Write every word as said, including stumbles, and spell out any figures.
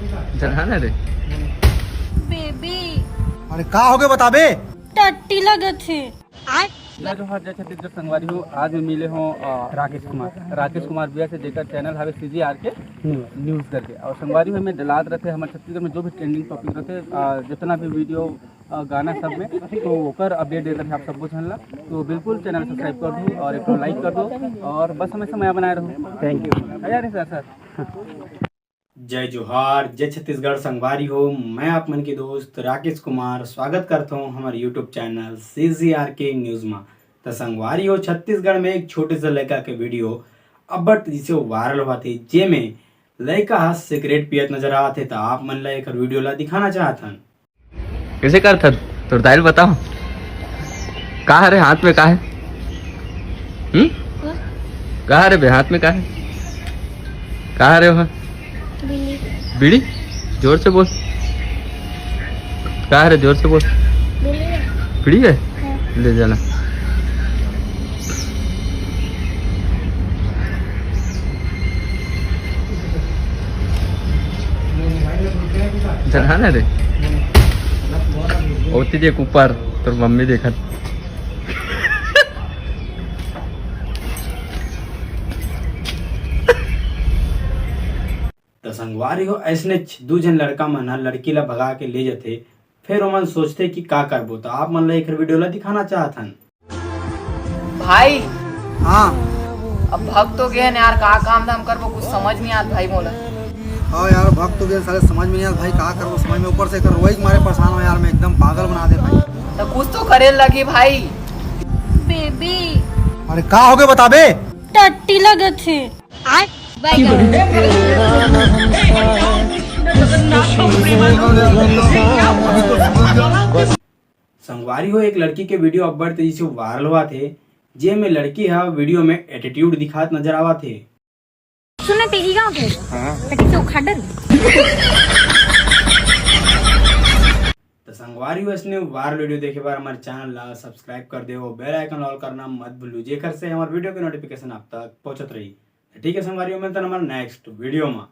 जनाना रे। बेबी। अरे का हो गए बताबे? टट्टी लगत हे। जय जोहार, जय छत्तीसगढ़ संगवारी हो। आज मैं मिले हों, अ, राकेश कुमार, राकेश कुमार भैया से, जेकर चैनल हवे सीजीआरके न्यूज़ करके। और संगवारी हो, मैं डलात रहते हमर छत्तीसगढ़ में जो भी ट्रेंडिंग टॉपिक रहते, अ, जितना भी वीडियो, अ, गाना सब में, तो ओकर अपडेट देते हैं आप सबको चैनल ला। तो बिल्कुल चैनल सब्सक्राइब कर दो और एक लाइक कर दो और बस हमेशा मया बनाए रहो। Thank you. यार सर, सर। जय जोहार, जय छत्तीसगढ़ संगवारी हो। मैं आप मन के दोस्त राकेश कुमार स्वागत करता हूँ हमारे यूट्यूब चैनल सीजीआरके न्यूज़ में। तो संगवारी हो, छत्तीसगढ़ में एक छोटे से लड़का के वीडियो अब्बड़ तेजी से वायरल हुआ थे, जेमे लड़का हा सिगरेट पियत नजर आते, तो आप मन ला एक वीडियो ला दिखाना चाहत हन। कैसे करथन? तोर दाई ल बताओ। का हरे हाथ में, का है? हम्म? का हरे बे, हाथ में का है? का हरे वहाँ? बीड़ी। बीड़ी? जोर से बोल। का हरे, जोर से बोल। बीड़ी है। बीड़ी है? हाँ। ले जाना। जनाना रे। ओती देख ऊपर, तोर मम्मी देखत। त संगवारी हो, ऐसने दू झन लड़का मन ह लड़की ला भगा के ले जथे, फिर ओमन सोचथे कि का करबो, त आप मन ला एखर वीडियो ला दिखाना चाहत हन। भाई। हाँ। अब भग तो गए न यार, का काम धाम करबो, कुछ समझ नहीं आत भाई मोला। हाँ यार, भग तो गए साले, समझ में नहीं आत भाई, का करबो समझ में, ऊपर से एकर रोई के मारे परेशान हो यार, मैं एकदम पागल बना दे भाई। तो कुछ तो करे लगी भाई। बेबी। अरे का हो गए बताबे? टट्टी लगत हे। संगवारी हो, एक लड़की के वीडियो अब्बड़ तेजी से वायरल हुआ थे, जे में लड़की हा वीडियो में एटीट्यूड दिखात नजर आवा थे। सुन ना, तेजी गाँव के। हाँ। त कैसे उखाड़ डर? तो संगवारी हो, ऐसने वायरल वीडियो देखे बर हमारे चैनल ला सब्सक्राइब कर देव, बेल आइकन ऑल करना मत भूलू, जेकर से हमारे वीडियो के नोटिफिकेशन आप तक पहुंचत रही। तो ठीक है संगवारी हो, मिलते हैं हमारे नेक्स्ट वीडियो में।